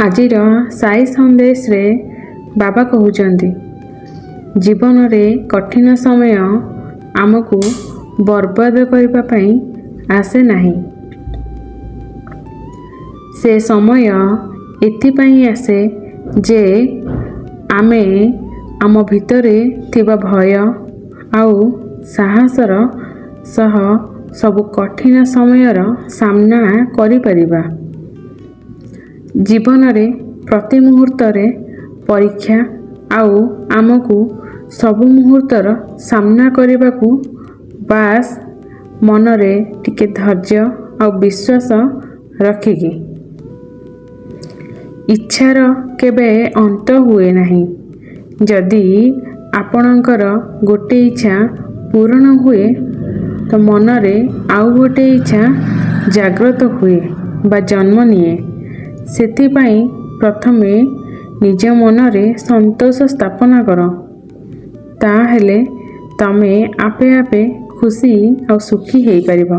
ଆଜିର ସାଇ ସନ୍ଦେଶରେ ବାବା କହୁଛନ୍ତି, ଜୀବନରେ କଠିନ ସମୟ ଆମକୁ ବର୍ବାଦ କରିବା ପାଇଁ ଆସେ ନାହିଁ। ସେ ସମୟ ଏଥିପାଇଁ ଆସେ ଯେ ଆମେ ଆମ ଭିତରେ ଥିବା ଭୟ ଆଉ ସାହସର ସହ ସବୁ କଠିନ ସମୟର ସାମ୍ନା କରିପାରିବା। ଜୀବନରେ ପ୍ରତି ମୁହୂର୍ତ୍ତରେ ପରୀକ୍ଷା, ଆଉ ଆମକୁ ସବୁ ମୁହୂର୍ତ୍ତର ସାମ୍ନା କରିବାକୁ ବାସ୍ ମନରେ ଟିକେ ଧୈର୍ଯ୍ୟ ଆଉ ବିଶ୍ୱାସ ରଖିକି। ଇଚ୍ଛାର କେବେ ଅନ୍ତ ହୁଏ ନାହିଁ। ଯଦି ଆପଣଙ୍କର ଗୋଟେ ଇଚ୍ଛା ପୂରଣ ହୁଏ ତ ମନରେ ଆଉ ଗୋଟେ ଇଚ୍ଛା ଜାଗ୍ରତ ହୁଏ ବା ଜନ୍ମ ନିଏ। ସେଥିପାଇଁ ପ୍ରଥମେ ନିଜ ମନରେ ସନ୍ତୋଷ ସ୍ଥାପନା କର, ତାହେଲେ ତମେ ଆପେ ଆପେ ଖୁସି ଆଉ ସୁଖୀ ହେଇପାରିବ।